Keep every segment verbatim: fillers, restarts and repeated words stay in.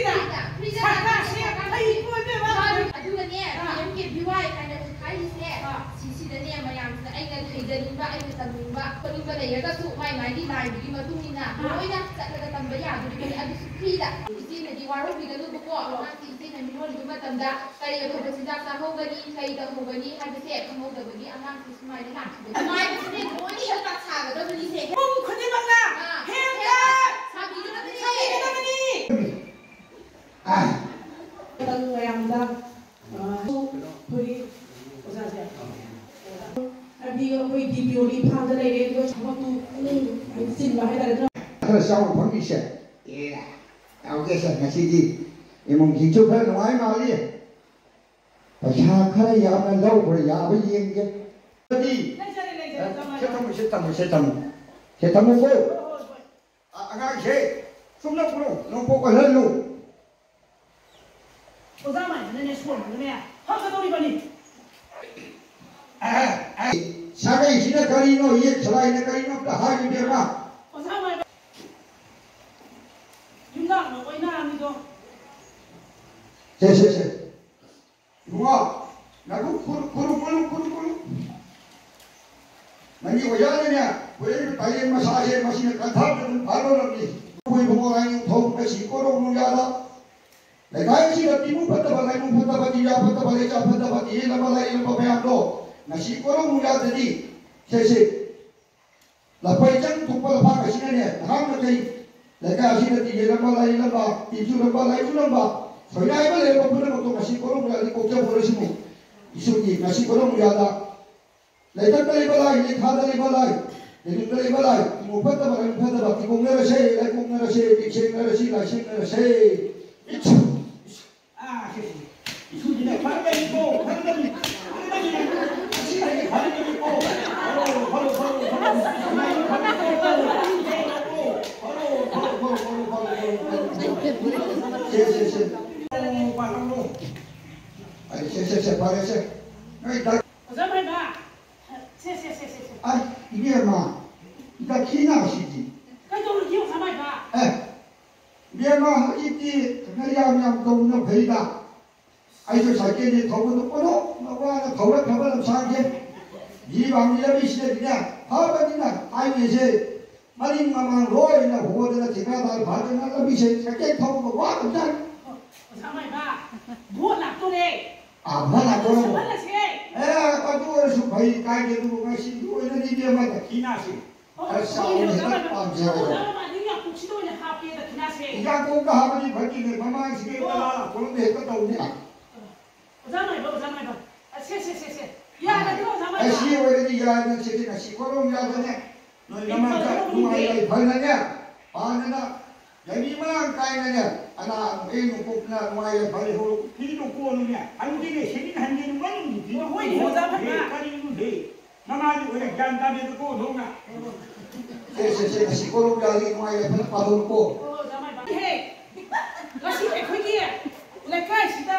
ꯁꯔꯀꯥꯔꯁꯦ ꯌꯥꯝ ꯐꯩꯀꯣ, ꯏꯕꯦꯝꯃ꯫ ꯑꯗꯨꯒꯅꯦ, ꯑꯥ꯫ ꯄꯤ ꯑꯦꯝ ꯀꯦ ꯚꯤ ꯋꯥꯏ ꯍꯥꯏꯅ ꯍꯥꯏꯔꯤꯁꯦ, ꯑꯥ꯫ ꯁꯤꯁꯤꯗꯅꯦ, ꯃꯌꯥꯝꯁꯤꯅ ꯑꯩꯅ ꯍꯩꯖꯅꯤꯡꯕ, ꯑꯩꯅ ꯇꯝꯅꯤꯡꯕ, ꯈꯣꯠꯅꯤꯡꯕ ꯂꯩꯔꯒꯁꯨ ꯃꯥꯏ ꯃꯥꯏꯒꯤ ꯂꯥꯏꯟꯗꯨꯒꯤ ꯃꯇꯨꯡ ꯏꯟꯅ ꯑꯥ꯫ ꯂꯣꯏꯅ ꯆꯠꯂꯒ ꯇꯝꯕ ꯌꯥꯗꯣꯔꯤꯕꯅꯤ꯫ ꯑꯗꯨꯁꯨ ꯐ꯭ꯔꯤꯗ꯫ ꯏꯆꯦꯅꯗꯤ ꯋꯥꯔꯧꯕꯤꯒꯅꯨꯕꯀꯣ, ꯑꯉꯥꯡꯁꯤ ꯏꯆꯦꯅ ꯃꯤꯔꯣꯜꯂꯤꯕ ꯃꯇꯝꯗ ꯀꯔꯤ ꯑꯐꯕ ꯆꯤꯟꯖꯥꯛ ꯆꯥꯍꯧꯒꯅꯤ, ꯀꯔꯤ ꯇꯧꯍꯧꯒꯅꯤ ꯍꯥꯏꯕꯁꯦ ꯈꯪꯍꯧꯗꯕꯒꯤ ꯑꯉꯥꯡꯁꯤ ꯁꯨꯃꯥꯏꯅ ꯂꯥꯛꯈꯤꯕꯅꯤ꯫ ꯅꯨꯡꯉꯥꯏꯕꯁꯤꯅꯦ ꯂꯣꯏꯅ ꯍꯦꯜ ꯀꯥꯔꯗ ꯁꯥꯒꯗꯕꯅꯤꯁꯦ꯫ ꯄꯨꯡ ꯈꯨꯗꯤꯡꯃꯛꯅ ꯑꯥ, ꯍꯦꯜ ꯍꯦꯜ ꯀꯥꯔꯗ ꯁꯥꯕꯤꯒꯗꯕꯅꯤ꯫ ꯁꯥꯕꯤꯒꯗꯕꯅꯤ꯫ ꯃꯌꯥꯝꯗ, ꯑ, ꯑꯩꯈꯣꯏꯒꯤ ꯑꯣꯖꯥꯁꯦ, ꯍꯥꯏꯕꯗꯤ ꯑꯩꯈꯣꯏ ꯗꯤ ꯄꯤ ꯑꯣꯗꯤ ꯏꯝꯐꯥꯜꯗ ꯂꯩꯔꯦ, ꯑꯗꯨꯒ ꯊꯕꯛꯇꯨ ꯄꯨꯡ ꯆꯤꯟꯕ ꯍꯥꯏꯇꯥꯔꯦ, ꯑꯗꯨꯅ ꯈꯔ ꯆꯥꯎꯅ ꯐꯝꯃꯤꯁꯦ꯫ ꯑꯦ, ꯌꯥꯎꯒꯦ ꯁꯥꯔ, ꯉꯁꯤꯗꯤ ꯏꯃꯨꯡꯁꯤꯡꯁꯨ ꯈꯔ ꯅꯨꯡꯉꯥꯏ ꯃꯥꯜꯂꯤ꯫ ꯄꯩꯁꯥ ꯈꯔ ꯌꯥꯝꯅ ꯂꯧꯕ꯭ꯔꯥ ꯌꯥꯕ ꯌꯦꯡꯒꯦ꯫ ꯑꯗꯨꯗꯤ, ꯂꯩꯖꯔꯦ, ꯂꯩꯖꯔꯦ, ꯑꯦ, ꯆꯪꯉꯣ, ꯁꯦ ꯆꯪꯉꯣ꯫ ꯊꯝꯃꯨ, ꯁꯦ ꯊꯝꯃꯨ, ꯁꯦ ꯊꯝꯃꯨ꯫ ꯁꯦ ꯊꯝꯃꯨꯀꯣ꯫ ꯍꯣꯏ, ꯍꯣꯏ, ꯍꯣꯏ꯫ ꯑ-, ꯑꯉꯥꯡꯁꯦ ꯁꯨꯝꯅ ꯄꯨꯔꯛꯎ, ꯅꯣꯡꯄꯣꯛ ꯑꯣꯏꯍꯜꯂꯨ꯫ ꯑꯣꯖꯥ ꯃꯥꯏꯗꯨꯅꯅꯦ ꯁꯣꯟꯕꯗꯨꯅꯦ ꯐꯒꯗꯧꯔꯤꯕꯅꯤ꯫ ꯑ, ꯑ, ꯁꯥꯒꯩꯁꯤꯅ ꯀꯔꯤꯅꯣ, ꯌꯦꯛ ꯁꯂꯥꯏꯅ ꯀꯔꯤꯅꯣ ꯑꯝꯇ ꯍꯥꯏꯌꯨ, ꯏꯕꯦꯝꯃ꯫ ꯑꯣꯖꯥ ꯃꯥꯏ ꯌꯨꯝꯅꯥꯛ ꯑꯣꯏꯅꯔꯝꯃꯤꯗꯣ꯫ ꯁꯦ, ꯁꯦ, ꯁꯦ꯫ ꯏꯕꯨꯡꯉꯣ, ꯅꯈꯨꯠ ꯈꯨꯔꯨ, ꯈꯨꯔꯨ, ꯈꯨꯔꯨ, ꯈꯨꯔꯨ, ꯈꯨꯔꯨ꯫ ꯅꯪꯒꯤ ꯑꯣꯖꯥꯅꯅꯦ, ꯍꯣꯔꯦꯟ ꯄꯥꯏꯔꯦꯟ ꯃꯁꯥꯁꯦ ꯃꯁꯤꯅ ꯀꯟꯊꯕꯗ ꯑꯗꯨꯝ ꯐꯥꯗꯧꯔꯕꯅꯤ꯫ ꯑꯩꯈꯣꯏ ꯏꯕꯨꯡꯉꯣ ꯂꯥꯏꯅꯤꯡꯊꯧ ꯉꯁꯤ ꯀꯣꯔꯧ ꯅꯨꯡꯌꯥꯗ ꯂꯩꯀꯥꯏ ꯑꯁꯤꯗ ꯇꯤꯃꯨ ꯐꯠꯇꯕ, ꯂꯥꯏꯃꯨ ꯐꯠꯇꯕ, ꯇꯤꯌꯥ ꯐꯠꯇꯕ, ꯂꯩꯆꯥ ꯐꯠꯇꯕ, ꯇꯤꯌꯦꯜꯂꯝꯕ, ꯂꯥꯏꯌꯦꯜꯂꯝꯕ ꯃꯌꯥꯝꯗꯣ ꯉꯁꯤ ꯀꯣꯔꯧ ꯅꯨꯡꯌꯥꯗꯗꯤ ꯁꯦ, ꯁꯦ, ꯂꯐꯣꯏ ꯆꯪ ꯊꯣꯛꯄ ꯂꯐꯥꯡ ꯑꯁꯤꯅꯅꯦ, ꯅꯍꯥꯛ ꯃꯈꯩ ꯂꯩꯀꯥꯏ ꯑꯁꯤꯗ ꯇꯤꯟꯖꯔꯝꯕ, ꯂꯥꯏꯔꯝꯕ, ꯇꯤꯟꯖꯨꯔꯝꯕ, ꯂꯥꯏꯆꯨꯔꯝꯕ, ꯁꯣꯏꯅꯥꯏꯕ ꯂꯩꯔꯝꯕ ꯄꯨꯝꯅꯃꯛꯇꯣ ꯉꯁꯤ ꯀꯣꯔꯧ ꯃꯌꯥꯗꯤ ꯀꯣꯛꯆꯕ ꯑꯣꯏꯔꯁꯅꯨ꯫ ꯏꯁꯨꯒꯤ ꯉꯁꯤ ꯀꯣꯔꯧ ꯃꯌꯥꯗ ꯂꯩꯇꯛꯇ ꯂꯩꯕ ꯂꯥꯏ, ꯂꯩꯈꯥꯗ ꯂꯩꯕ ꯂꯥꯏ, ꯂꯩꯅꯨꯡꯗ ꯂꯩꯕ ꯂꯥꯏ, ꯏꯃꯨꯡ ꯐꯠꯇꯕ, ꯂꯥꯏꯃꯨꯡ ꯐꯠꯇꯕ, ꯊꯤꯒꯣꯡꯅꯔꯁꯦ, ꯂꯥꯏꯀꯣꯡꯅꯔꯁꯦ, ꯂꯤꯛꯁꯦꯡꯅꯔꯁꯤ, ꯂꯥꯏꯁꯦꯡꯅꯔꯁꯦ꯫ ꯏꯁꯨ! ꯁꯦ, ꯁꯦ, ꯁꯦ꯫ ꯑꯩ ꯁꯦ, ꯁꯦ, ꯁꯦ, ꯐꯔꯦ, ꯁꯦ꯫ ꯅꯣꯏ ꯗꯛ-, ꯑꯣꯖꯥ ꯃꯥꯏꯕ꯫ ꯁꯦ, ꯁꯦ, ꯁꯦ, ꯁꯦ, ꯁꯦ꯫ ꯑꯩ, ꯏꯕꯦꯝꯃ, ꯗꯈꯤꯅꯥꯁꯤꯗꯤ꯫ ꯀꯩꯗꯧꯔꯒꯦ, ꯑꯣꯖꯥ ꯃꯥꯏꯕ? ꯑꯦ, ꯏꯕꯦꯝꯃ, ꯍꯧꯖꯤꯛꯇꯤ ꯅꯌꯥꯝ ꯌꯥꯝ ꯇꯧꯕꯅ ꯐꯩꯗ꯫ ꯑꯩꯁꯨ ꯁꯥꯏꯀꯦꯜꯁꯦ ꯊꯧꯕꯗ ꯀꯣꯂꯣꯞꯅ ꯋꯥꯅ ꯊꯧꯔꯛꯈ꯭ꯔꯕ ꯂꯝꯁꯥꯡꯁꯦ꯫ ꯖꯤꯔꯤꯕꯥꯝꯒꯤ ꯂꯝꯕꯤꯁꯤꯗꯗꯤꯅꯦ, ꯐꯕꯅꯤꯅ ꯍꯥꯏꯋꯦꯁꯦ ꯃꯅꯤꯡ ꯃꯃꯥꯡ ꯂꯣꯏꯅ ꯍꯣꯗꯅ ꯊꯤꯀꯥꯗꯥꯔ ꯐꯗꯅ ꯂꯝꯕꯤꯁꯦ ꯁꯥꯏꯀꯦꯜ ꯊꯧꯕ ꯋꯥꯈ꯭ꯔꯕꯖꯥꯠꯅꯤ꯫ ꯑꯣꯖꯥ ꯃꯥꯏꯕ, ꯚꯣꯠ ꯂꯥꯛꯇꯣꯔꯦ꯫ ꯑꯥ, ꯚꯣꯠ ꯂꯥꯛꯇꯣꯔꯦ꯫ ꯁꯨꯍꯜꯂꯁꯦ꯫ ꯑꯦ, ꯑꯗꯨ ꯑꯣꯏꯔꯁꯨ ꯐꯩ, ꯀꯥꯏꯗꯦ, ꯑꯗꯨꯕꯨ ꯉꯁꯤꯒꯤ ꯑꯣꯏꯅꯗꯤ ꯏꯕꯦꯝꯃ ꯗꯈꯤꯅꯥꯁꯦ ꯑꯣ, ꯈꯔ ꯆꯥꯎꯅ ꯍꯣꯏ, ꯍꯦꯛꯇ ꯑꯣꯖꯥ ꯃꯥꯏꯕ꯫ ꯄꯥꯝꯖꯕꯗꯣ꯫ ꯑꯣꯖꯥ ꯃꯥꯏꯕ, ꯑꯗꯨ ꯌꯥꯡꯀꯣꯛꯁꯤꯗ ꯑꯣꯏꯅ ꯍꯥꯞꯀꯦ, ꯗꯈꯤꯅꯥꯁꯦ꯫ ꯌꯥꯡꯀꯣꯛꯇ ꯍꯥꯞꯄꯗꯤ ꯐꯠꯇꯦꯅꯦ, ꯃꯃꯥꯡꯁꯤꯗꯤ ꯑꯣ꯫ ꯇꯔꯥ ꯂꯥꯛꯄ ꯑꯃꯗ ꯍꯦꯛꯇ ꯇꯧꯅꯤ꯫ ꯑꯣꯖꯥ ꯃꯥꯏꯕ, ꯑꯣꯖꯥ ꯃꯥꯏꯕ꯫ ꯑ, ꯁꯦ, ꯁꯦ, ꯁꯦ, ꯁꯦ꯫ ꯌꯥꯔꯗ꯭ꯔꯣ, ꯑꯣꯖꯥ ꯃꯥꯏꯕ? ꯑꯁꯤ ꯑꯣꯏꯔꯗꯤ ꯌꯥꯔꯦ, ꯅꯪ ꯁꯦ, ꯁꯦ, ꯉꯁꯤ ꯀꯣꯂꯣꯝ ꯌꯥꯗꯅꯦ꯫ ꯅꯣꯏ ꯅꯃꯥꯡꯗ ꯅꯨꯡꯉꯥꯏ ꯌꯥꯏꯐꯅꯅꯦ, ꯄꯥꯟꯗꯅ ꯂꯩꯕꯤ ꯃꯔꯥꯡ ꯀꯥꯏꯅꯅꯦ, ꯑꯅꯥ ꯑꯌꯦꯛ ꯄꯣꯛꯇꯅ ꯅꯨꯡꯉꯥꯏ ꯌꯥꯏꯐ ꯂꯩꯍꯧꯔꯣ꯫ ꯐꯤꯗꯣ ꯀꯣꯟꯅꯅꯦ, ꯍꯟꯒꯦꯅꯦ, ꯁꯦꯠꯅꯤꯡ ꯍꯟꯒꯦꯅꯦ, ꯃꯅꯨꯡꯒꯤ ꯐꯤꯗꯣ ꯍꯣꯏ, ꯍꯣꯏ, ꯑꯣꯖꯥ ꯃꯥꯏꯕ꯫ ꯀꯔꯤꯅꯣ ꯍꯦ? ꯅꯃꯥꯗꯤ ꯑꯣꯏꯅ ꯒ꯭ꯌꯥꯟ ꯇꯥꯗꯦꯗꯀꯣ, ꯅꯧꯅ꯫ ꯁꯦ, ꯁꯦ, ꯁꯦ, ꯉꯁꯤ ꯀꯣꯂꯣꯝ ꯌꯥꯗꯤ ꯅꯨꯡꯉꯥꯏ ꯌꯥꯏꯐꯅ ꯄꯥꯜꯍꯧꯔꯣꯀꯣ꯫ ꯑꯣ, ꯑꯣꯖꯥ ꯃꯥꯏꯕ꯫ ꯍꯦ, ꯉꯁꯤ ꯑꯩꯈꯣꯏꯒꯤ ꯂꯩꯀꯥꯏꯁꯤꯗ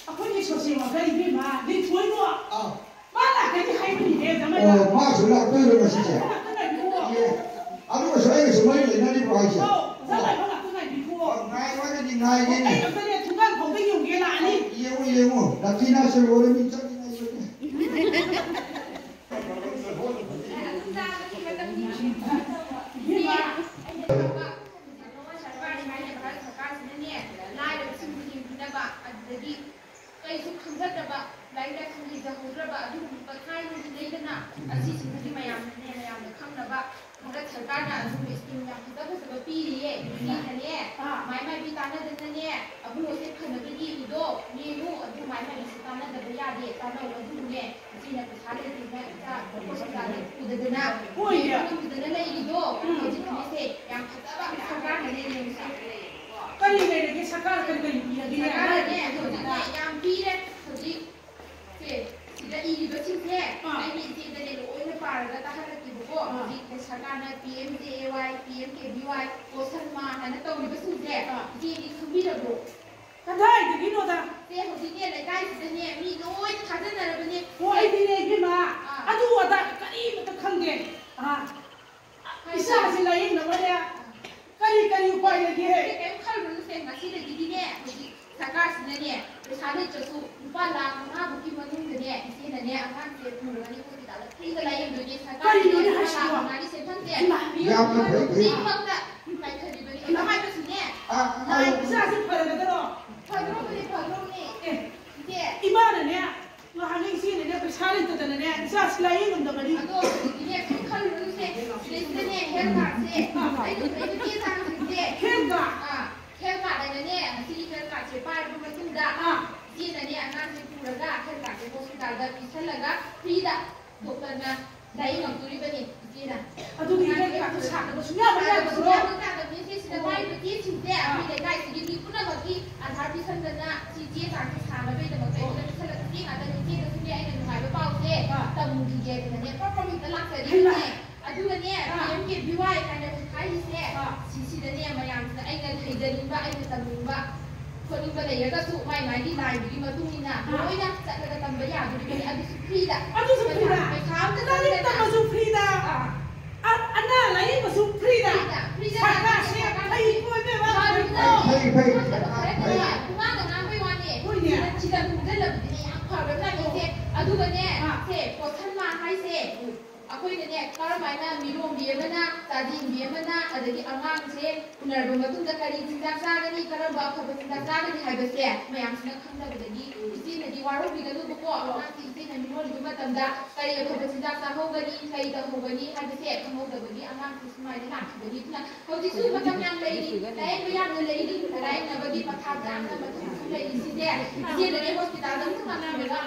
ꯑꯩꯈꯣꯏꯒꯤ social worker ꯏꯕꯦꯝꯃ ꯂꯤꯟꯊꯣꯏꯗꯣ ꯑꯥ꯫ ꯃꯥ ꯂꯥꯛꯀꯅꯤ ꯍꯥꯏꯕꯅꯤꯅꯦ, ꯖꯃꯥꯏꯕ꯫ ꯑꯣ, ꯃꯥꯁꯨ ꯂꯥꯛꯇꯣꯏꯔꯣ ꯉꯁꯤꯁꯦ? ꯂꯥꯛꯇꯣꯏꯔꯣ? ꯑꯦ, ꯑꯗꯨꯒꯁꯨ ꯑꯩꯒꯁꯨ ꯃꯔꯤ ꯂꯩꯅꯔꯤꯕ꯭ꯔꯣ ꯍꯥꯏꯁꯦ? ꯑꯧ, ꯖꯃꯥꯏꯕ ꯉꯥꯛꯇ ꯉꯥꯏꯕꯤꯈꯣ꯫ ꯑꯣ, ꯉꯥꯏꯕꯅꯗꯤ ꯉꯥꯏꯒꯦꯅꯦ꯫ ꯑꯩ ꯑꯝꯇꯅꯦ ꯊꯣꯡꯒꯥꯟ ꯐꯥꯎꯗ ꯌꯧꯒꯦ ꯂꯥꯛꯑꯅꯤ꯫ ꯌꯦꯡꯉꯨ, ꯌꯦꯡꯉꯨ, ꯗꯈꯤꯅꯥꯁꯦ ꯂꯣꯏꯔꯦ, ꯃꯤ ꯆꯠꯅꯤꯡꯉꯥꯏ ꯂꯩꯇꯦ꯫ ꯏꯕꯦꯝꯃ꯫ ꯁꯔꯀꯥꯔꯅꯤ ꯍꯥꯏꯅ ꯚꯥꯔꯠ ꯁꯔꯀꯥꯔꯁꯤꯅꯅꯦ ꯂꯥꯏꯔꯕꯁꯤꯡꯕꯨ ꯌꯦꯡꯕꯤꯅꯕ, ꯑꯗꯨꯗꯒꯤ ꯀꯩꯁꯨ ꯈꯪꯖꯗꯕ, ꯂꯥꯏꯔꯤꯛ ꯂꯥꯏꯁꯨ ꯍꯩꯖꯍꯧꯗ꯭ꯔꯕ ꯑꯗꯨꯒꯨꯝꯕ ꯊꯥꯏꯅꯒꯤ ꯂꯩꯗꯅ, ꯑꯁꯤꯁꯤꯡꯗꯨꯒꯤ ꯃꯌꯥꯝꯅꯅꯦ, ꯃꯌꯥꯝꯅ ꯈꯪꯅꯕ ꯚꯥꯔꯠ ꯁꯔꯀꯥꯔꯅ ꯑꯗꯨꯒꯨꯝꯕ scheme ꯌꯥꯝ ꯐꯖ ꯐꯖꯕ ꯄꯤꯔꯤꯌꯦ꯫ ꯁꯤꯗꯅꯦ, ꯑꯥ꯫ ꯃꯥꯏ ꯃꯥꯏꯕꯤ ꯇꯥꯟꯅꯗꯅꯅꯦ, ꯑꯕꯨꯡꯉꯣꯁꯦ ꯐꯅꯕ ꯌꯦꯡꯉꯤꯗꯣ, ꯌꯦꯡꯉꯨ, ꯑꯗꯨ ꯃꯥꯏ ꯃꯥꯏꯕꯤꯁꯦ ꯇꯥꯟꯅꯗꯕ ꯌꯥꯗꯦ, ꯇꯥꯟꯅꯧ꯫ ꯑꯗꯨꯕꯨꯅꯦ, ꯏꯆꯦꯅ ꯄꯩꯁꯥ ꯂꯩꯇꯦꯅ ꯏꯆꯥ ꯍꯣꯁꯄꯤꯇꯥꯜꯗ ꯄꯨꯗꯗꯅ, ꯍꯣꯏꯅꯦ꯫ ꯌꯦꯡꯕ ꯉꯝꯗꯗꯅ ꯂꯩꯔꯤꯗꯣ, ꯎꯝ꯫ ꯍꯧꯖꯤꯛ ꯐꯤꯕꯝꯁꯦ ꯌꯥꯝ ꯐꯖꯕ ꯁꯔꯀꯥꯔꯅꯅꯦ ꯌꯦꯡꯉꯨꯁꯦ꯫ ꯀꯔꯤ ꯂꯩꯔꯒꯦ? ꯁꯔꯀꯥꯔ ꯀꯔꯤ ꯀꯔꯤ ꯄꯤꯔꯒꯦ? ꯁꯔꯀꯥꯔꯅꯅꯦ ꯍꯧꯖꯤꯛꯅꯦ ꯌꯥꯝ ꯄꯤꯔꯦ꯫ ꯍꯧꯖꯤꯛ ꯁꯦ, ꯁꯤꯗ ꯏꯔꯤꯕꯁꯤꯡꯁꯦ ꯑꯥ꯫ ꯑꯩꯅ ꯏꯆꯦꯗꯅꯦ ꯂꯣꯏꯅ ꯄꯥꯔꯒ ꯇꯥꯍꯜꯂꯛꯀꯦꯕꯀꯣ꯫ ꯑꯥ꯫ ꯍꯧꯖꯤꯛ ꯁꯔꯀꯥꯔꯅ ꯄꯤ ꯑꯦꯝ ꯖꯦ ꯑꯦ ꯋꯥꯏ, ꯄꯤ ꯑꯦꯝ ꯀꯦ ꯚꯤ ꯋꯥꯏ, ꯄꯣꯁꯟ ꯃꯥꯟ ꯍꯥꯏꯅ ꯇꯧꯔꯤꯕꯁꯤꯡꯁꯦ ꯑꯥ꯫ ꯏꯆꯦꯗꯤ ꯈꯪꯕꯤꯔꯕ꯭ꯔꯣ? ꯀꯗꯥꯏꯗꯒꯤꯅꯣꯗ? ꯁꯦ, ꯍꯧꯖꯤꯛꯅꯦ ꯂꯩꯀꯥꯏꯁꯤꯗꯅꯦ ꯃꯤ ꯂꯣꯏ ꯊꯥꯖꯅꯔꯕꯅꯦ꯫ ꯑꯣ, ꯑꯩꯗꯤꯅꯦ ꯏꯕꯦꯝꯃ, ꯑꯥ꯫ ꯑꯗꯨ ꯑꯗꯥ ꯀꯔꯤꯃꯠꯇ ꯈꯪꯗꯦ꯫ ꯑꯥ꯫ ꯍꯥꯏ ꯏꯆꯥꯁꯤ ꯂꯥꯌꯦꯡꯅꯕꯅꯦ ꯀꯔꯤ ꯀꯔꯤ ꯎꯄꯥꯏ ꯂꯩꯒꯦ? ꯅꯦ, ꯄꯩꯁꯥ ꯂꯩꯇ꯭ꯔꯁꯨ ꯂꯨꯄꯥ ꯂꯥꯈ ꯃꯉꯥꯃꯨꯛꯀꯤ ꯃꯅꯨꯡꯗꯅꯦ, ꯏꯆꯦꯅꯅꯦ, ꯑꯉꯥꯡꯁꯦ ꯄꯨꯔꯒꯅꯦ ꯍꯣꯁꯄꯤꯇꯥꯜꯗ ꯐ꯭ꯔꯤꯗ ꯂꯥꯌꯦꯡꯗꯣꯏꯅꯦ꯫ ꯁꯔꯀꯥꯔꯒꯤ ꯀꯔꯤꯅꯣꯅꯦ ꯂꯨꯄꯥ ꯂꯥꯈ ꯍꯥꯏꯁꯤꯕꯣ? ꯃꯉꯥꯒꯤ ꯁꯦꯟꯐꯝꯁꯦ ꯏꯃꯥ! ꯃꯤꯑꯣꯏ ꯌꯥꯝꯅ ꯐꯩ, ꯐꯩ꯫ ꯈꯨꯗꯤꯡꯃꯛꯇ ꯀꯥꯏꯊꯔꯤꯕꯅꯤ꯫ ꯀꯩꯅꯣ ꯍꯥꯏꯕꯁꯨꯅꯦ, ꯑꯥ, ꯂꯥꯏ ꯍꯥꯏꯌꯨ꯫ ꯏꯆꯥꯁꯤ ꯐꯔꯒꯗꯔꯣ? ꯐꯗ꯭ꯔꯣꯕꯅꯦ, ꯐꯗ꯭ꯔꯣꯕꯅꯦ꯫ ꯑꯦ, ꯏꯆꯦ꯫ ꯏꯃꯥꯅꯅꯦ, ꯉꯍꯥꯟꯒꯩ ꯏꯆꯦꯅꯅꯦ ꯄꯩꯁꯥ ꯂꯩꯇꯗꯅꯅꯦ ꯏꯆꯥꯁꯤ ꯂꯥꯌꯦꯡꯉꯝꯗꯕꯅꯤ꯫ ꯑꯗꯣ ꯍꯧꯖꯤꯛꯇꯤꯅꯦ ꯀꯩꯝ ꯈꯜꯂꯨꯔꯅꯨꯁꯦ꯫ ꯁꯤꯗꯩꯁꯤꯗꯅꯦ ꯍꯦꯜꯊ ꯀꯥꯔꯗꯁꯦ, ꯑꯩꯅ ꯄꯤꯔꯤꯕ ꯆꯦ ꯆꯥꯡꯁꯤꯡꯁꯦ꯫ Health card? ꯑꯥ, ꯍꯦꯜꯊ ꯀꯥꯔꯗ ꯍꯥꯏꯅꯅꯦ, ꯉꯁꯤꯒꯤ ꯍꯦꯜꯊ ꯀꯥꯔꯗꯁꯦ ꯄꯥꯏꯔꯕ ꯃꯇꯨꯡꯗ, ꯑꯥ꯫ ꯏꯆꯦꯅꯅꯦ ꯑꯉꯥꯡꯁꯦ ꯄꯨꯔꯒ ꯍꯦꯜꯊ ꯀꯥꯔꯗꯁꯦ ꯍꯣꯁꯄꯤꯇꯥꯜꯗ ꯄꯤꯁꯜꯂꯒ ꯐ꯭ꯔꯤꯗ ꯗꯣꯛꯇꯔꯅ ꯂꯥꯌꯦꯡꯉꯝꯗꯣꯔꯤꯕꯅꯤ ꯏꯆꯦꯅ꯫ ꯑꯗꯨꯗꯤ ꯍꯦꯜꯊ ꯀꯥꯔꯗꯇꯨ ꯁꯥꯗꯕ ꯁꯨꯡꯌꯥ ꯌꯥꯗꯕ꯭ꯔꯣ? ꯁꯨꯡꯌꯥꯃꯛ ꯌꯥꯗꯕꯅꯤ ꯏꯆꯦ꯫ ꯁꯤꯗ ꯄꯥꯏꯔꯤꯕ ꯆꯦꯁꯤꯡꯁꯦ ꯑꯥ꯫ ꯑꯩꯈꯣꯏ ꯂꯩꯀꯥꯏꯁꯤꯒꯤ ꯃꯤ ꯄꯨꯝꯅꯃꯛꯀꯤ ꯑꯥꯙꯥꯔ ꯄꯤꯁꯟꯗꯅ ꯁꯤ ꯆꯦ ꯆꯥꯡꯁꯦ ꯁꯥꯅꯕꯒꯤꯗꯃꯛꯇ ꯑꯩꯉꯣꯟꯗ ꯄꯤꯁꯜꯂꯒ ꯆꯦ ꯉꯥꯛꯇꯅꯤ꯫ ꯏꯆꯦꯗꯁꯨꯅꯦ ꯑꯩꯅ ꯅꯨꯡꯉꯥꯏꯕ ꯄꯥꯎꯁꯦ ꯑꯥ꯫ ꯇꯝꯃꯨꯈꯤꯒꯦ ꯑꯗꯨꯅꯅꯦ ꯄ꯭ꯔꯞ ꯄ꯭ꯔꯞ ꯍꯦꯛꯇ ꯂꯥꯛꯆꯔꯤꯕꯅꯦ꯫ ꯍꯩꯃꯥ! ꯑꯗꯨꯒꯅꯦ, ꯑꯥ꯫ ꯄꯤ ꯑꯦꯝ ꯀꯦ ꯚꯤ ꯋꯥꯏ ꯍꯥꯏꯅ ꯍꯥꯏꯔꯤꯁꯦ, ꯑꯥ꯫ ꯁꯤꯁꯤꯗꯅꯦ ꯃꯌꯥꯝꯁꯤꯗ ꯑꯩꯅ ꯍꯩꯖꯅꯤꯡꯕ, ꯑꯩꯅ ꯇꯝꯅꯤꯡꯕ, ꯈꯣꯠꯅꯤꯡꯕ ꯂꯩꯔꯒꯁꯨ ꯃꯥꯏ ꯃꯥꯏꯒꯤ ꯂꯥꯏꯟꯗꯨꯒꯤ ꯃꯇꯨꯡ ꯏꯟꯅ ꯑꯥ꯫ ꯂꯣꯏꯅ ꯆꯠꯂꯒ ꯇꯝꯕ ꯌꯥꯗꯣꯔꯤꯕꯅꯤ꯫ ꯑꯗꯨꯁꯨ ꯐ꯭ꯔꯤꯗ꯫ ꯑꯗꯨꯁꯨ ꯐ꯭ꯔꯤꯗ? ꯄꯩꯁꯥ ꯑꯝꯇ ꯂꯥꯏꯔꯤꯛ ꯆꯪꯗꯅ꯫ ꯇꯝꯕꯁꯨ ꯐ꯭ꯔꯤꯗ? ꯑꯥ꯫ ꯑ-, ꯑꯅꯥ ꯂꯥꯌꯦꯡꯕꯁꯨ ꯐ꯭ꯔꯤꯗ? ꯐ꯭ꯔꯤꯗ, ꯐ꯭ꯔꯤꯗ ꯁꯔꯀꯥꯔꯁꯦ ꯇꯝꯕ ꯐꯩꯀꯣ ꯏꯕꯦꯝꯃ, ꯐꯔꯤꯗꯣ꯫ ꯐꯩꯀꯣ? ꯐꯩ, ꯐꯩ, ꯐꯔꯦ, ꯐꯔꯦ꯫ ꯄꯨꯡꯉꯥꯡꯗ ꯉꯥꯡꯕꯩ ꯋꯥꯅꯦ꯫ ꯍꯣꯏꯅꯦ꯫ ꯁꯤꯗ, ꯁꯤꯗ ꯈꯣꯝꯖꯤꯜꯂꯕꯗꯤꯅꯦ ꯌꯥꯝ ꯐꯔꯕꯖꯥꯠꯅꯤ ꯏꯆꯦ꯫ ꯑꯗꯨꯒꯅꯦ, ꯑꯥ꯫ ꯁꯦ, ꯄꯣꯠꯁꯟꯃꯥ ꯍꯥꯏꯁꯦ, ꯑꯩꯈꯣꯏꯅꯅꯦ, ꯀꯔꯝꯍꯥꯏꯅ ꯃꯤꯔꯣꯟꯕꯤ ꯑꯃꯅ, ꯆꯥꯖꯦꯡꯕꯤ ꯑꯃꯅ, ꯑꯗꯒꯤ ꯑꯉꯥꯡꯁꯦ ꯎꯅꯔꯕ ꯃꯇꯨꯡꯗ ꯀꯔꯤ ꯆꯤꯟꯖꯥꯛ ꯆꯥꯒꯅꯤ, ꯀꯔꯝꯕ ꯑꯐꯕ ꯆꯤꯟꯖꯥꯛ ꯆꯥꯒꯅꯤ ꯍꯥꯏꯕꯁꯦ ꯃꯌꯥꯝꯁꯤꯅ ꯈꯪꯗꯕꯗꯒꯤ ꯏꯆꯦꯅꯗꯤ ꯋꯥꯔꯧꯕꯤꯒꯅꯨꯕꯀꯣ, ꯑꯉꯥꯡꯁꯦ ꯏꯆꯦꯅ ꯃꯤꯔꯣꯟꯕ ꯃꯇꯝꯗ ꯀꯔꯤ ꯑꯐꯕ ꯆꯤꯟꯖꯥꯛ ꯆꯥꯍꯧꯒꯅꯤ, ꯀꯔꯤ ꯇꯧꯍꯧꯒꯅꯤ ꯍꯥꯏꯕꯁꯦ ꯈꯪꯍꯧꯗꯕꯒꯤ ꯑꯉꯥꯡꯁꯦ ꯁꯨꯃꯥꯏꯅ ꯂꯥꯛꯈꯤꯕꯅꯤ꯫ ꯑꯗꯨꯅ ꯍꯧꯖꯤꯛꯁꯨ ꯃꯇꯝ ꯌꯥꯝ ꯂꯩꯔꯤ, ꯂꯥꯌꯦꯡꯕ ꯌꯥꯝꯅ ꯂꯩꯔꯤ, ꯂꯥꯌꯦꯡꯅꯕꯒꯤ ꯃꯊꯥꯞ ꯇꯥꯡꯅ ꯃꯊꯧꯁꯨ ꯂꯩꯔꯤ꯫ ꯁꯤꯁꯦ ꯏꯆꯦꯅꯅꯦ ꯍꯣꯁꯄꯤꯇꯥꯜꯗ ꯑꯃꯨꯛ ꯂꯥꯛꯄꯤꯔꯒ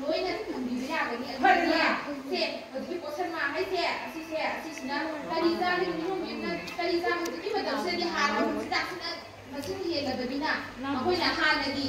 ꯂꯣꯏꯅ ꯊꯝꯕꯤꯕ ꯌꯥꯒꯅꯤ꯫ ꯑꯗꯨꯅꯦ, ꯁꯦ, ꯍꯧꯖꯤꯛꯀꯤ ꯄꯣꯠꯁꯟꯃꯥ ꯍꯥꯏꯁꯦ, ꯑꯁꯤꯁꯦ, ꯑꯁꯤꯁꯤꯅ ꯀꯔꯤ ꯆꯥꯔꯤꯕꯅꯣ, ꯃꯦꯝꯅ ꯀꯔꯤ ꯆꯥ-, ꯍꯧꯖꯤꯛꯀꯤ ꯃꯇꯝꯁꯤꯗꯗꯤ ꯍꯥꯔ ꯍꯥꯞꯄ ꯆꯤꯟꯖꯥꯛꯁꯤꯅ ꯃꯁꯤꯡ ꯍꯦꯜꯂꯕꯅꯤꯅ, ꯑꯩꯈꯣꯏꯅ ꯍꯥꯟꯅꯗꯤ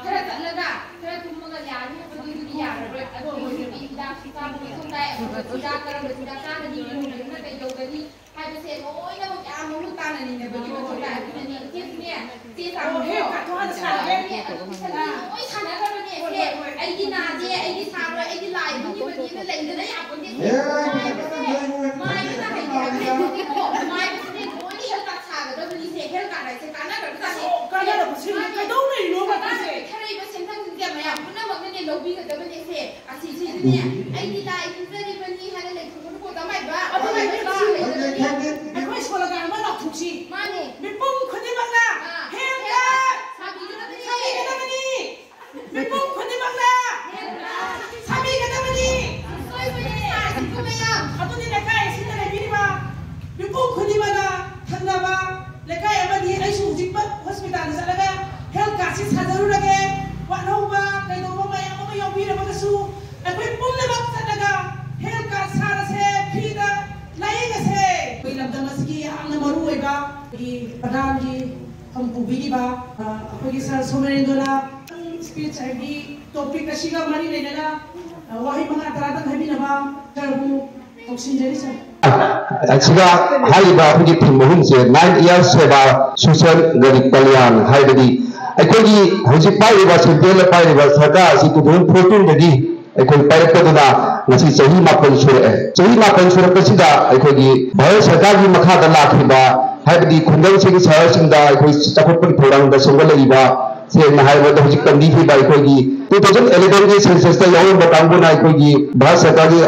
ꯈꯔ ꯆꯠꯂꯒ, ꯈꯔ ꯇꯨꯝꯃꯒ ꯌꯥꯅꯤ ꯍꯥꯏꯕꯗꯨꯗꯤ ꯌꯥꯔꯔꯣꯏ꯫ ꯑꯗꯣ ꯍꯧꯖꯤꯛꯇꯤ ꯍꯤꯗꯥꯛꯁꯨ ꯆꯥꯕ ꯃꯊꯧ ꯇꯥꯏ꯫ ꯑꯐꯕ ꯆꯤꯟꯖꯥꯛ, ꯀꯔꯝꯕ ꯆꯤꯟꯖꯥꯛ ꯆꯥꯒꯅꯤ, ꯃꯦꯝꯅ ꯀꯩꯗꯧꯒꯅꯤ ꯍꯥꯏꯕꯁꯦ ꯂꯣꯏꯅꯃꯛ ꯌꯥꯝ ꯃꯃꯨꯠ ꯇꯥꯅ ꯅꯩꯅꯕꯒꯤ ꯃꯊꯧ ꯇꯥꯏ꯫ ꯑꯗꯨꯅꯅꯦ ꯏꯆꯦꯁꯨꯅꯦ, ꯆꯦ ꯆꯥꯡ ꯑꯣ, ꯍꯦ, ꯀꯥꯊꯣꯛ ꯍꯥꯟꯅ ꯁꯥꯔꯒꯦ꯫ ꯑꯗꯨꯅꯦ, ꯑꯗꯨꯝ ꯏꯁꯜꯂꯤ, ꯍꯣꯏ, ꯍꯣꯏ꯫ ꯂꯣꯏ ꯁꯥꯟꯅꯈ꯭ꯔꯕꯅꯦ꯫ ꯍꯣꯏ, ꯁꯦ, ꯍꯣꯏ, ꯍꯣꯏ꯫ ꯑꯩꯗꯤ ꯅꯥꯗꯦ, ꯑꯩꯗꯤ ꯁꯥꯔꯣꯏ, ꯑꯩꯗꯤ ꯂꯥꯏ ꯃꯤꯅꯤꯕꯅꯤꯅ ꯂꯩꯗꯅ ꯌꯥꯄꯣꯟꯇꯦ꯫ ꯍꯦ, ꯂꯥꯏ ꯃꯤꯅꯤꯕꯅ ꯂꯩ, ꯂꯥꯏ ꯃꯤꯅꯤꯕꯅ ꯃꯥꯏꯕꯅ ꯂꯩ꯫ ꯍꯩꯇꯦ ꯍꯥꯏꯕ ꯅꯠꯇꯦꯀꯣ, ꯃꯥꯏꯕꯁꯤꯅꯦ ꯂꯣꯏꯅ ꯍꯦꯜꯊ ꯀꯥꯔꯗ ꯁꯥꯒꯗꯕꯅꯤ꯫ ꯁꯦ, ꯍꯦꯜꯊ ꯀꯥꯔꯗ ꯍꯥꯏꯁꯦ ꯀꯥꯟꯅꯈ꯭ꯔꯕ ꯖꯥꯠꯅꯤ꯫ ꯑꯣ, ꯀꯥꯟꯅꯔꯕ ꯁꯤꯡꯗꯣ ꯃꯥꯅꯦ꯫ ꯀꯩꯗꯧ ꯂꯩꯔꯤꯅꯣꯕ? ꯁꯔꯀꯥꯔ ꯑꯩꯗꯤ ꯂꯥꯏ ꯈꯨꯔꯨꯝꯖꯔꯤꯕꯅꯤ ꯍꯥꯏꯅ ꯂꯩꯊꯣꯛꯄꯗꯨ ꯀꯣꯟꯅ ꯃꯥꯏꯕ꯫ ꯑꯗꯨꯃꯥꯏꯅ ꯂꯥꯛꯑꯣꯏꯗꯕꯅꯤ꯫ ꯑꯩꯈꯣꯏ ꯁ꯭ꯂꯣꯒꯥꯟ ꯑꯃ ꯂꯥꯎꯊꯣꯛꯁꯤ꯫ ꯃꯥꯅꯦ꯫ ꯃꯤꯄꯨꯝ ꯈꯨꯗꯤꯡꯃꯛꯅ ꯑꯥ, ꯍꯦꯜꯊ ꯀꯥꯔꯗ ꯁꯥꯕꯤꯒꯗꯕꯅꯤ꯫ ꯁꯥꯕꯤꯒꯗꯕꯅꯤ꯫ ꯃꯤꯄꯨꯝ ꯈꯨꯗꯤꯡꯃꯛꯅ ꯍꯦꯜꯊ ꯀꯥꯔꯗ ꯁꯥꯕꯤꯒꯗꯕꯅꯤ꯫ ꯁꯣꯏꯕꯅꯤ ꯁꯥꯔꯁꯤꯀꯣ ꯃꯌꯥꯝ꯫ ꯑꯗꯨꯅꯤ ꯂꯩꯀꯥꯏ ꯑꯁꯤꯗ ꯂꯩꯕꯤꯔꯤꯕ ꯃꯤꯄꯨꯝ ꯈꯨꯗꯤꯡꯃꯛꯅ ꯊꯪꯅꯕ ꯂꯩꯀꯥꯏ ꯑꯃꯗꯤ ꯑꯩꯁꯨ ꯍꯧꯖꯤꯛꯃꯛ ꯍꯣꯁꯄꯤꯇꯥꯜꯗ ꯆꯠꯂꯒ ꯍꯦꯜꯊ ꯀꯥꯔꯗꯁꯤ ꯁꯥꯖꯔꯨꯔꯒꯦ꯫ ꯋꯥꯠꯍꯧꯕ ꯀꯩꯗꯧꯕ ꯃꯌꯥꯝ ꯑꯃ ꯌꯥꯎꯕꯤꯔꯝꯃꯒꯁꯨ ꯑꯩꯈꯣꯏ ꯄꯨꯝꯅꯃꯛ ꯆꯠꯂꯒ ꯍꯦꯜꯊ ꯀꯥꯔꯗ ꯁꯥꯔꯁꯦ, ꯐ꯭ꯔꯤꯗ ꯂꯥꯌꯦꯡꯉꯁꯦ꯫ ꯑꯩꯈꯣꯏ ꯂꯝꯗꯝ ꯑꯁꯤꯒꯤ ꯌꯥꯝꯅ ꯃꯔꯨ ꯑꯣꯏꯕ ꯑꯩꯈꯣꯏꯒꯤ ꯄ꯭ꯔꯙꯥꯟꯒꯤ ꯐꯝ ꯄꯨꯕꯤꯔꯤꯕ, ꯑ, ꯑꯩꯈꯣꯏꯒꯤ ꯁꯥꯔ ꯁꯣꯃꯦꯟꯗ꯭ꯔꯅ ꯁ꯭ꯄꯤꯆ ꯍꯥꯏꯕꯗꯤ ꯇꯣꯄꯤꯛ ꯑꯁꯤꯒ ꯃꯔꯤ ꯂꯩꯅꯅ, ꯑ, ꯋꯥꯍꯩ ꯃꯉꯥ ꯇꯔꯥꯗꯪ ꯍꯥꯏꯕꯤꯅꯕ ꯁꯥꯔꯕꯨ ꯀꯧꯁꯤꯟꯖꯔꯤ, ꯁꯥꯔ꯫ ꯑꯁꯤꯒ ꯍꯥꯏꯔꯤꯕ ꯑꯩꯈꯣꯏꯒꯤ ꯊꯤꯝ ꯑꯍꯨꯝꯁꯦ, Nine Years Seva, Social Garib Kalyan, ꯍꯥꯏꯕꯗꯤ ꯑꯩꯈꯣꯏꯒꯤ ꯍꯧꯖꯤꯛ ꯄꯥꯏꯔꯤꯕ, ꯁꯦꯟꯇ꯭ꯔꯦꯜꯗ ꯄꯥꯏꯔꯤꯕ ꯁꯔꯀꯥꯔ ꯑꯁꯤ two thousand fourteen ꯗꯒꯤ ꯑꯩꯈꯣꯏ ꯄꯥꯏꯔꯛꯄꯗꯨꯅ ꯉꯁꯤ ꯆꯍꯤ ꯃꯥꯄꯟ ꯁꯨꯔꯛꯑꯦ꯫ ꯆꯍꯤ ꯃꯥꯄꯟ ꯁꯨꯔꯛꯄꯁꯤꯗ ꯑꯩꯈꯣꯏꯒꯤ ꯚꯥꯔꯠ ꯁꯔꯀꯥꯔꯒꯤ ꯃꯈꯥꯗ ꯂꯥꯛꯈꯤꯕ, ꯍꯥꯏꯕꯗꯤ ꯈꯨꯡꯒꯪꯁꯤꯡ, ꯁꯍꯔꯁꯤꯡꯗ ꯑꯩꯈꯣꯏ ꯆꯥꯎꯈꯠꯄꯒꯤ ꯊꯧꯔꯥꯡꯗ ꯁꯦꯝꯒꯠꯂꯛꯏꯕ, ꯁꯦꯡꯅ ꯍꯥꯏꯔꯕꯗ ꯍꯧꯖꯤꯛ ꯄꯟꯕꯤꯈꯤꯕ ꯑꯩꯈꯣꯏꯒꯤ two thousand eleven ꯒꯤ ꯁꯦꯟꯁꯁꯇ ꯌꯥꯎꯔꯝꯕ ꯀꯥꯡꯕꯨꯅ ꯑꯩꯈꯣꯏꯒꯤ ꯚꯥꯔꯠ ꯁꯔꯀꯥꯔꯒꯤ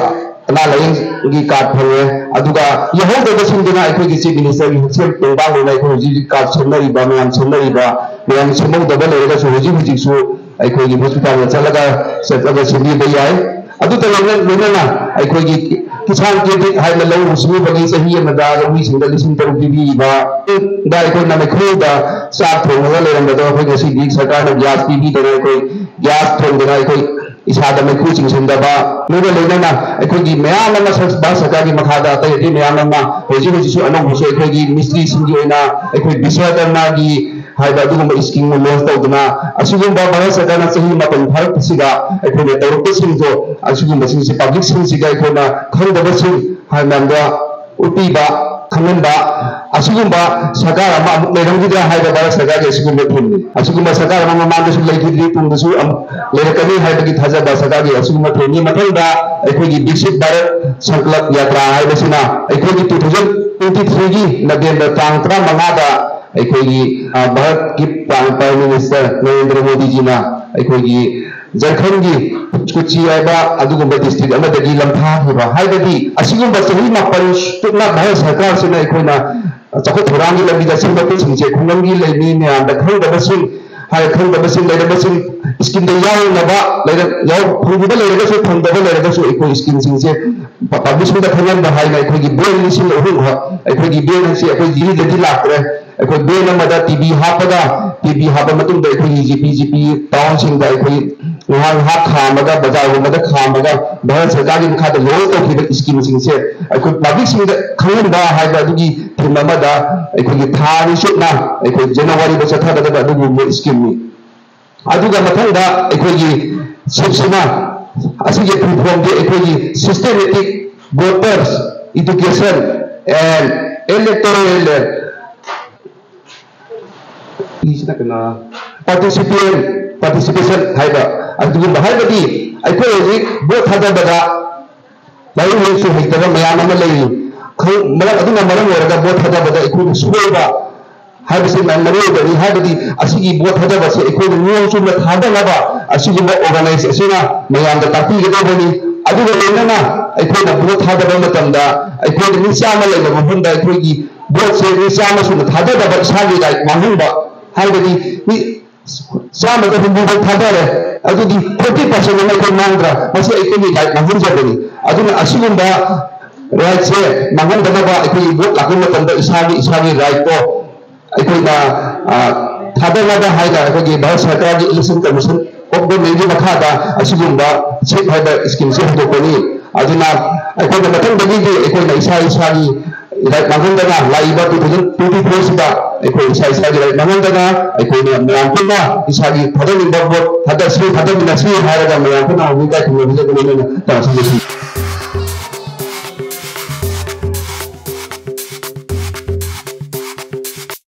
ꯑꯅꯥ ꯂꯥꯌꯦꯡꯒꯤ ꯀꯥꯔꯗ ꯐꯪꯉꯦ꯫ ꯑꯗꯨꯒ ꯌꯥꯎꯍꯧꯗꯕꯁꯤꯡꯗꯨꯅ ꯑꯩꯈꯣꯏꯒꯤ ꯆꯤꯐ ꯃꯤꯅꯤꯁꯇꯔꯒꯤ ꯍꯛꯁꯦꯜ ꯇꯦꯡꯕꯥꯡ ꯑꯣꯏꯅ ꯑꯩꯈꯣꯏ ꯍꯧꯖꯤꯛ ꯍꯧꯖꯤꯛ ꯀꯥꯔꯗ ꯁꯦꯝꯅꯔꯤꯕ, ꯃꯌꯥꯝ ꯁꯦꯝꯅꯔꯤꯕ, ꯃꯌꯥꯝ ꯁꯦꯝꯍꯧꯗꯕ ꯂꯩꯔꯒꯁꯨ ꯍꯧꯖꯤꯛ ꯍꯧꯖꯤꯛꯁꯨ ꯑꯩꯈꯣꯏꯒꯤ ꯍꯣꯁꯄꯤꯇꯥꯜꯗ ꯆꯠꯂꯒ, ꯆꯠꯂꯒ ꯁꯦꯝꯕꯤꯕ ꯌꯥꯏ꯫ ꯑꯗꯨꯇ ꯂꯣꯏꯅ-, ꯂꯣꯏꯅꯅ ꯑꯩꯈꯣꯏꯒꯤ ꯀꯤꯁꯥꯟ ꯀ꯭ꯔꯦꯗꯤꯠ ꯍꯥꯏꯅ ꯂꯧꯎ ꯁꯤꯡꯎꯕꯒꯤ ꯆꯍꯤ ꯑꯃꯗ ꯂꯧꯃꯤꯁꯤꯡꯗ ꯂꯤꯁꯤꯡ ꯇꯔꯨꯛ ꯄꯤꯕꯤꯔꯤꯕ, ꯗ ꯑꯩꯈꯣꯏꯅ ꯃꯩꯈꯨꯗ ꯆꯥꯛ ꯊꯣꯡꯉꯒ ꯂꯩꯔꯝꯕꯗꯣ ꯑꯩꯈꯣꯏ ꯉꯁꯤꯗꯤ ꯁꯔꯀꯥꯔꯅ ꯒ꯭ꯌꯥꯁ ꯄꯤꯕꯤꯗꯅ ꯑꯩꯈꯣꯏ ꯒ꯭ꯌꯥꯁ ꯊꯣꯡꯗꯅ ꯑꯩꯈꯣꯏ ꯏꯁꯥꯗ ꯃꯩꯈꯨ ꯆꯤꯡꯁꯤꯟꯗꯕ, ꯂꯣꯏꯅ ꯂꯣꯏꯅꯅ ꯑꯩꯈꯣꯏꯒꯤ ꯃꯌꯥꯝ ꯑꯃ ꯁꯔ-, ꯚꯥꯔꯠ ꯁꯔꯀꯥꯔꯒꯤ ꯃꯈꯥꯗ ꯑꯇꯩ ꯑꯇꯩ ꯃꯌꯥꯝ ꯑꯃ ꯍꯧꯖꯤꯛ ꯍꯧꯖꯤꯛꯁꯨ ꯑꯅꯧꯕꯁꯨ ꯑꯩꯈꯣꯏꯒꯤ ꯃꯤꯁꯇ꯭ꯔꯤꯁꯤꯡꯒꯤ ꯑꯣꯏꯅ ꯑꯩꯈꯣꯏ ꯕꯤꯁ꯭ꯋꯀꯔꯃꯒꯤ ꯍꯥꯏꯕ ꯑꯗꯨꯒꯨꯝꯕ ꯁ꯭ꯀꯤꯝ ꯂꯣꯟꯆ ꯇꯧꯗꯅ, ꯑꯁꯤꯒꯨꯝꯕ ꯚꯥꯔꯠ ꯁꯔꯀꯥꯔꯅ ꯆꯍꯤ ꯃꯥꯄꯟ ꯐꯥꯔꯛꯄꯁꯤꯗ ꯑꯩꯈꯣꯏꯅ ꯇꯧꯔꯛꯄꯁꯤꯡꯗꯣ ꯑꯁꯤꯒꯨꯝꯕꯁꯤꯡꯁꯦ ꯄꯕ꯭ꯂꯤꯛꯁꯤꯡꯁꯤꯗ ꯑꯩꯈꯣꯏꯅ ꯈꯪꯗꯕꯁꯤꯡ ꯍꯥꯏ ꯃꯌꯥꯝꯗ ꯎꯠꯄꯤꯕ, ꯈꯪꯍꯟꯕ, ꯑꯁꯤꯒꯨꯝꯕ ꯁꯔꯀꯥꯔ ꯑꯃ ꯑꯃꯨꯛ ꯂꯩꯔꯝꯈꯤꯗ꯭ꯔꯥ ꯍꯥꯏꯕ ꯚꯥꯔꯠ ꯁꯔꯀꯥꯔꯒꯤ ꯑꯁꯤꯒꯨꯝꯕ ꯊꯤꯝꯅꯤ꯫ ꯑꯁꯤꯒꯨꯝꯕ ꯁꯔꯀꯥꯔ ꯑꯃ ꯃꯃꯥꯡꯗꯁꯨ ꯂꯩꯈꯤꯗ꯭ꯔꯤ, ꯇꯨꯡꯗꯁꯨ ꯑꯃꯨꯛ ꯂꯩꯔꯛꯀꯅꯤ ꯍꯥꯏꯕꯒꯤ ꯊꯥꯖꯕ ꯁꯔꯀꯥꯔꯒꯤ ꯑꯁꯤꯒꯨꯝꯕ ꯊꯤꯝꯅꯤ꯫ ꯃꯊꯪꯗ ꯑꯩꯈꯣꯏꯒꯤ ꯕꯤꯛꯁꯤꯠ ꯚꯥꯔꯠ ꯁꯪꯀꯜꯞ ꯌꯥꯇ꯭ꯔꯥ ꯍꯥꯏꯕꯁꯤꯅ ꯑꯩꯈꯣꯏꯒꯤ two thousand twenty three ꯒꯤ ꯅꯕꯦꯝꯕꯔ ꯇꯥꯡ ꯇꯔꯥꯃꯉꯥꯗ ꯑꯩꯈꯣꯏꯒꯤ, ꯑ, ꯚꯥꯔꯠꯀꯤ ꯄ꯭ꯔꯥꯏꯝ, ꯄ꯭ꯔꯥꯏꯝ ꯃꯤꯅꯤꯁꯇꯔ ꯅꯔꯦꯟꯗ꯭ꯔ ꯃꯣꯗꯤꯖꯤꯅ ꯑꯩꯈꯣꯏꯒꯤ ꯖꯔꯈꯟꯒꯤ ꯀꯨꯆꯤ ꯍꯥꯏꯕ ꯑꯗꯨꯒꯨꯝꯕ ꯗꯤꯁꯇ꯭ꯔꯤꯛ ꯑꯃꯗꯒꯤ ꯂꯝꯊꯥꯈꯤꯕ꯫ ꯍꯥꯏꯕꯗꯤ ꯑꯁꯤꯒꯨꯝꯕ ꯆꯍꯤ ꯃꯥꯄꯟ ꯆꯨꯞꯅ ꯚꯥꯔꯠ ꯁꯔꯀꯥꯔꯁꯤꯅ ꯑꯩꯈꯣꯏꯅ ꯆꯥꯎꯈꯠ ꯊꯧꯔꯥꯡꯒꯤ ꯂꯝꯕꯤꯗ ꯁꯦꯝꯕ ꯄꯣꯠꯁꯤꯡꯁꯦ ꯈꯨꯡꯒꯪꯒꯤ ꯂꯩꯃꯤ ꯃꯌꯥꯝꯗ ꯈꯪꯗꯕꯁꯤꯡ, ꯍꯥꯏ, ꯈꯪꯗꯕꯁꯤꯡ, ꯂꯩꯔꯕꯁꯤꯡ ꯁ꯭ꯀꯤꯝꯗ ꯌꯥꯎꯅꯕ ꯂꯩꯔ-, ꯌꯥꯎ-, ꯐꯪꯕ ꯂꯩꯔꯒꯁꯨ ꯐꯪꯗꯕ ꯂꯩꯔꯒꯁꯨ ꯑꯩꯈꯣꯏ ꯁ꯭ꯀꯤꯝꯁꯤꯡꯁꯦ ꯄ-, ꯄꯕ꯭ꯂꯤꯛꯁꯤꯡꯗ ꯈꯪꯍꯟꯕ ꯍꯥꯏꯅ ꯑꯩꯈꯣꯏꯒꯤ ꯕꯦꯟ ꯂꯤꯁꯤꯡ ꯑꯍꯨꯝ ꯈꯛ, ꯑꯩꯈꯣꯏꯒꯤ ꯕꯦꯟ ꯑꯁꯤ ꯑꯩꯈꯣꯏ ꯗꯤꯜꯂꯤꯗꯗꯤ ꯂꯥꯛꯇ꯭ꯔꯦ꯫ ꯑꯩꯈꯣꯏ ꯕꯦꯟ ꯑꯃꯗ ꯇꯤ ꯚꯤ ꯍꯥꯞꯄꯒ, ꯇꯤ ꯚꯤ ꯍꯥꯞꯄ ꯃꯇꯨꯡꯗ ꯑꯩꯈꯣꯏꯒꯤ ꯖꯤ ꯄꯤ, ꯖꯤ ꯄꯤ ꯇꯥꯎꯟꯁꯤꯡꯗ ꯑꯩꯈꯣꯏ ꯉꯥꯏꯍꯥꯛ ꯉꯥꯏꯍꯥꯛ ꯈꯥꯝꯃꯒ, ꯕꯖꯥꯔꯒꯨꯝꯕꯗ ꯈꯥꯝꯃꯒ ꯚꯥꯔꯠ ꯁꯔꯀꯥꯔꯒꯤ ꯃꯈꯥꯗ ꯂꯣꯟ ꯇꯧꯈꯤꯕ ꯁ꯭ꯀꯤꯝꯁꯤꯡꯁꯦ ꯑꯩꯈꯣꯏ ꯄꯕ꯭ꯂꯤꯛꯁꯤꯡꯗ ꯈꯪꯍꯟꯕ ꯍꯥꯏꯕ ꯑꯗꯨꯒꯤ ꯊꯤꯝ ꯑꯃꯗ ꯑꯩꯈꯣꯏꯒꯤ ꯊꯥ ꯑꯅꯤ ꯆꯨꯞꯅ ꯑꯩꯈꯣꯏ ꯖꯅꯋꯥꯔꯤꯗ ꯆꯠꯊꯒꯗꯕ ꯑꯗꯨꯒꯨꯝꯕ ꯁ꯭ꯀꯤꯝꯅꯤ꯫ ꯑꯗꯨꯒ ꯃꯊꯪꯗ ꯑꯩꯈꯣꯏꯒꯤ ꯁꯤꯕ ꯁꯦꯅꯥ ꯑꯁꯤꯒꯤ ꯐꯨꯜ ꯐꯣꯝꯗꯤ ꯑꯩꯈꯣꯏꯒꯤ systematic voters education and electoral ꯏꯁꯤꯅ ꯀꯩꯅꯣ, participant, participation ꯍꯥꯏꯕ ꯑꯗꯨꯒꯨꯝꯕ, ꯍꯥꯏꯕꯗꯤ ꯑꯩꯈꯣꯏ ꯍꯧꯖꯤꯛ ꯚꯣꯠ ꯊꯥꯗꯕꯗ ꯂꯥꯏꯔꯤꯛ ꯂꯥꯏꯁꯨ ꯍꯩꯇꯕ ꯃꯌꯥꯝ ꯑꯃ ꯂꯩꯔꯤ꯫ ꯈꯪ-, ꯃꯔꯝ ꯑꯗꯨꯅ ꯃꯔꯝ ꯑꯣꯏꯔꯒ ꯚꯣꯠ ꯊꯥꯗꯕꯗ ꯑꯩꯈꯣꯏꯅ ꯁꯣꯏꯕ ꯍꯥꯏꯕꯁꯤ ꯃꯔꯨ ꯑꯣꯏꯕꯅꯤ꯫ ꯍꯥꯏꯕꯗꯤ ꯑꯁꯤꯒꯤ ꯚꯣꯠ ꯊꯥꯗꯕꯁꯦ ꯑꯩꯈꯣꯏꯅ ꯅꯤꯌꯣꯝ ꯆꯨꯝꯅ ꯊꯥꯗꯅꯕ ꯑꯁꯤꯒꯨꯝꯕ organize ꯑꯁꯤꯅ ꯃꯌꯥꯝꯗ ꯇꯥꯛꯄꯤꯒꯗꯧꯕꯅꯤ꯫ ꯑꯗꯨꯒ ꯂꯣꯏꯅꯅ ꯑꯩꯈꯣꯏꯅ ꯚꯣꯠ ꯊꯥꯗꯕ ꯃꯇꯝꯗ ꯑꯩꯈꯣꯏꯅ ꯃꯤ ꯆꯥꯝꯃ ꯂꯩꯕ ꯃꯐꯝꯗ ꯑꯩꯈꯣꯏꯒꯤ ꯚꯣꯠꯁꯦ ꯃꯤ ꯆꯥꯝꯃ ꯁꯨꯅ ꯊꯥꯗꯗꯕ ꯏꯁꯥꯒꯤ right ꯃꯥꯡꯍꯟꯕ, ꯍꯥꯏꯕꯗꯤ ꯃꯤ ꯆꯥꯝꯃꯗ ꯍꯨꯝꯐꯨ ꯐꯥꯎ ꯊꯥꯗꯔꯦ, ꯑꯗꯨꯗꯤ forty percent ꯑꯃ ꯑꯩꯈꯣꯏ ꯃꯥꯡꯗ꯭ꯔꯥ? ꯃꯁꯤ ꯑꯩꯈꯣꯏꯒꯤ right ꯃꯥꯡꯍꯟꯖꯕꯅꯤ꯫ ꯑꯗꯨꯅ ꯑꯁꯤꯒꯨꯝꯕ rightꯁꯦ ꯃꯥꯡꯍꯟꯗꯅꯕ ꯑꯩꯈꯣꯏꯒꯤ ꯚꯣꯠ ꯂꯥꯛꯄ ꯃꯇꯝꯗ ꯏꯁꯥꯒꯤ, ꯏꯁꯥꯒꯤ rightꯇꯣ ꯑꯩꯈꯣꯏꯅ, ꯑ, ꯊꯥꯗꯅꯕ ꯍꯥꯏꯅ ꯑꯩꯈꯣꯏꯒꯤ ꯚꯥꯔꯠ ꯁꯔꯀꯥꯔꯒꯤ Election Commission of Governmentꯀꯤ ꯃꯈꯥꯗ ꯑꯁꯤꯒꯨꯝꯕ SIFT ꯍꯥꯏꯕ schemeꯁꯦ ꯍꯧꯗꯣꯛꯄꯅꯤ꯫ ꯑꯗꯨꯅ ꯑꯩꯈꯣꯏꯅ ꯃꯊꯪꯗꯒꯤꯗꯤ ꯑꯩꯈꯣꯏꯅ ꯏꯁꯥ ꯏꯁꯥꯒꯤ right ꯃꯥꯡꯍꯟꯗꯅ ꯂꯥꯛꯏꯕ two thousand twenty-fourꯁꯤꯗ ꯑꯩꯈꯣꯏ ꯏꯁꯥ ꯏꯁꯥꯒꯤ right ꯃꯥꯡꯍꯟꯗꯅ ꯑꯩꯈꯣꯏꯅ ꯃꯌꯥꯝ ꯄꯨꯟꯅ ꯏꯁꯥꯒꯤ ꯊꯥꯗꯅꯤꯡꯕ ꯚꯣꯠ ꯊꯥꯗ-, ꯁꯔꯨꯛ ꯊꯥꯗꯃꯤꯟꯅꯁꯤ ꯍꯥꯏꯔꯒ ꯃꯌꯥꯝ ꯄꯨꯟꯅ ꯍꯧꯖꯤꯛ ꯏꯀꯥꯏ ꯈꯨꯝꯅꯕꯤꯗ ꯂꯣꯏꯅꯅ ꯇꯧꯔꯁꯤ꯫